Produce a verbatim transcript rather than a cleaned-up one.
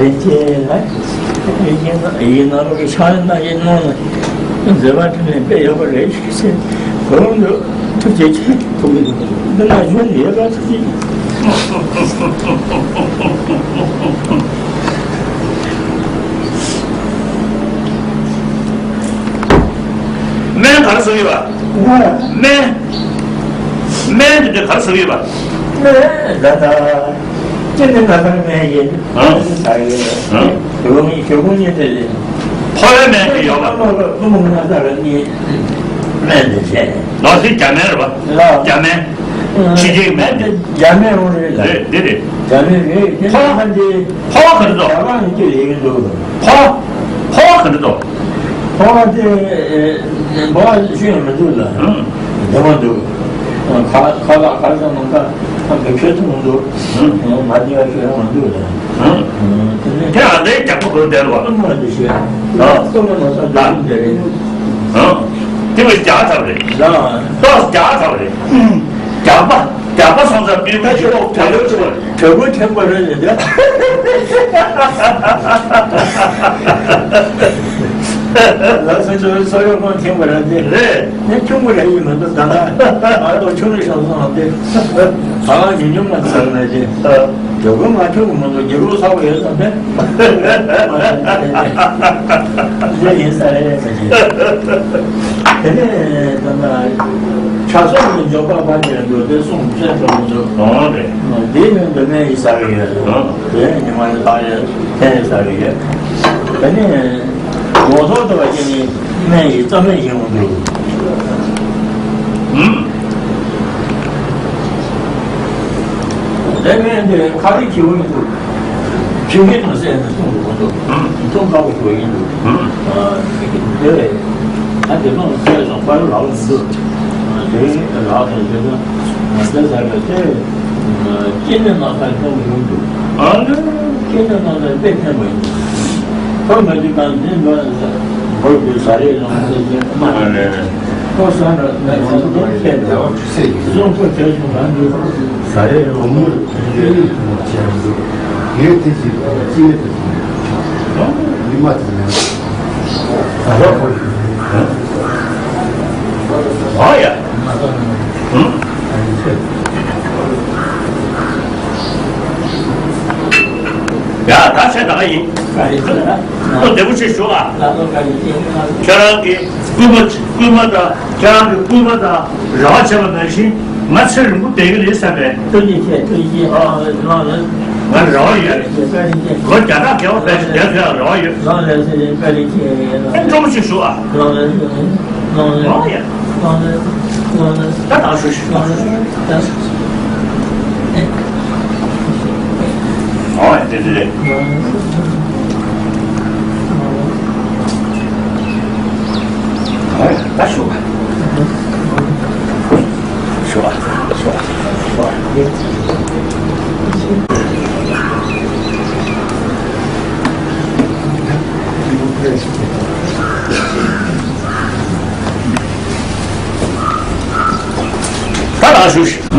ལན་ཅན་ལ་ཡིན་ན་ཡིན་ན་རོགས་ཀྱི་ཕྱག་ལེན་གནང་ཡིན་གནང་ན་མཛད་པ་དྲིན་ལན་དཔེ་ཡོད་པ་རེད་ཞུ་ཟེར་གོང་དུ་ཐུགས་རྗེ་ཆེ། ཐུགས་རྗེ་ཆེ། འདི་ན་གཞོན་ཡོད་པ་ཐུགས་རྗེ་ཆེ། སྨན་ག་རེ་ཟ་གི་ཡོད་པ། སྨན། སྨན་དེ་འདྲ་ག་རེ་ཟ་གི་ཡོད་པ། སྨན་ད་ལྟ་ཅི་ནས་ང་ཚང་སྨན་ཡིན། ཨང་། ད་ཡོད། ཨང་། ཞོགས་ཀུན་ཞོགས་ཀུན་གཉིད་དེ་ལས། ཕོ་བའི་སྨན་དེ་ཡོད་པ། ཀླུ་མོ་ང་ཚང་ལ་གཉིད་སྨན་དེ་བྱས། ལགས་སེ་རྒྱ་སྨན་རེད་པ། ལགས། རྒྱ་སྨན། ཨང་། ཕྱི་རྒྱལ་སྨན་དེ། རྒྱ་སྨན་འོང་རེད་ལ། རེད་འདི་རེད། རྒྱ་སྨན་རེད། དེ་ཕོ། ལ་ཧ་འདི། ཕོ་བ་ག་འདྲ་འདུག། རྒྱ་གར་ནས་ཁྱེར་ཡོང་གི་འདུག། ཕོ། ཕོ་བ་ག་འདྲ་འདུག། ཕོ་བ་དེ་ཨེ། ཕོ་བ་ཤི་ཡང་མི་འདུག་ལ། ཨང་། བདེ་མོ་འདུག། ཁ་ཁ་ལག་ཁ་ཟ་མ་ཁ་ཁ་གི་ཁྱོད་ཐུག་མི་འདུག། ཨང་། མ་བདེ་བ་ཤི་ཡང་མི་འདུག་ལ། ཨང་། དེ་ནས་དེ་ཨ་ལས་རྒྱག་པ་གོ་བསྡད་རོགས། ཨ་མ་འདི་ཤི་ཡང་། ཨང་། ལྟོ་མ་ན་ས་འདུག་འདི་རེད། ཨང་། དེ་བས་རྒྱག་ཐབས་རེད། ལ། ལྟོ་རྒྱག་ཐབས་རེད། རྒྱག་པ། རྒྱག་པ་སོང་ཙང་མི་མི་ཞིག་ཨོ་གྲོད་ཁོག་ཆེ་བ། གྲོད་ཁོག་ཆེན་པོ་རེད་ལ། ལགས་སོ། ཁྱོད་སོ་ཡོད་ཁོང་ཆེན་པོ་རེད་དེ། རེད། ངས་ཆུང་པོ་རེད་ཡིན་མི་འདུག། ད་ལྟ་ང་ལོ་ཆུང་རེད་ཤག་སོང་དེ། ད་ལྟ་ཉུང་ཉུང་མ་ཚར་ན་དེ། གྲོད་ཁོག་ང་ཆུང་གི་མི་འདུག། རྒྱལ་པོ་ཚ་པོ་ཡོད་ཙང་དེ། ལས་ཡིན་ས་རེད་ཟེར་གྱི། དེ་ནས་ད་ལྟ་ཕྱག་སོགས་ཀྱི་འཇོག་པ་བར་གྱི་འགྲོ་དེ་གསུང་ཚད་འགྲོ་མི་འདུག། ཨོ་རེད། འདིའི་མིང་དུ་སྨན་ཡིན་ས་རེད་ཡོད། ཨོ། དེ་ཉི་མ་ནི་ལྟ་ཡོད་ཐན་ཡིན་ས་རེད་ཡོད། དེ་ནས་ལོ་ཐོག་ཏུ་བ་ཅན་ནི་སྨན་ཡིན་རྩ་སྨན་ཡིན་འོང་འདུག། ཨུམ། དེ་སྨན་དེ་ཁ་རི་ཁྱེའུ་ཡིན་འདུག། ཆུ་ཤིང་དང་བསྲེས་ནས་བཏུང་དགོས་འདུག། ཨུམ། བཏུང་དཀའ་པོ་ཞིག་ཡིན་འདུག། ཨུམ། དེ་ད་དེ་དང་བསྲེས་སོང་པར་ལག་ལ་འདུག། དེ་ལག་དང་དེ་དང་དེ་ཟ་བའི་དེ་སྐྱེ་གནས་ནགས་ཚལ་ཐོན་ཡོང་འདུག། ཨ་ལེ། སྐྱེ་གནས་ནགས་ཚལ་དཔེ་ཕན་པ་ཡིན། ཐོག་མ་དུས་གང་འཛིན་པ་བོད་ཀྱི་ཟ་རེད་ལ་ཟེར་གྱི་མ་རེད། ཨ་ལེ། ཁོ་ས་ར་ལ་ཟ་འདུག་ཁྱེད་ལ་བཟོ་ཁོ་བྱ་བྱུང་གང་འདུག་ཟ་རེད་ལ། ངས་དེ་ཞིག་ཅི་ཡོད་དུ་སོང་། མི་མ་དེ་ནས་ཟ་རོགས་ཁོ་ཡིན། ཨ་ཡ། ཨང་། ཡ་ད་བྱས་ད་ག་ཡིན། ལྟོ་བདེ་པོ་ཞིག་ཞུ་ཨ། ཁྱོད་རང་གི་སྐུལ་མ་སྐུལ་མ་དང་ཁྱེད་རང་གི་སྐུལ་མ་དང་རེ་བ་བྱས་པ་ནང་བཞིན་ང་ཚེ་རིང་པོ་བསྡད་ཀྱི་རེད་བསམ་པས། ཐུགས་རྗེ་ཆེ། ཐུགས་རྗེ་ཆེ། ཨ། ང་རེ་བ་ཡོད་རེད། བཀའ་དྲིན་ཆེ། ལོ་བརྒྱ་ཕྲག་བརྒྱ་པ་བསྡད་བསྡད་ཐུབ་ཡག་རེ་བ་ཡོད། ལགས་ལགས་སེ་བཀའ་དྲིན་ཆེ། ཨེ་སྤྲོ་པོ་ཞིག་ཞུ་ཨ། ལགས་ལགས་སེ། ལགས་ལགས། ཨོ་ཡ། ལགས་ལགས། ལགས་ལགས། ད་ད་ཞུ་ཞུ། ལགས་ལགས། ཨོ་ཡ་དེ་དེ་རེད། ཨོ་ཡ་ད་ཞུ་བ། ཞུ་བ། ཞུ་བ། ཞུ་བ། ད་ལགས་ཞུ་ཞིག།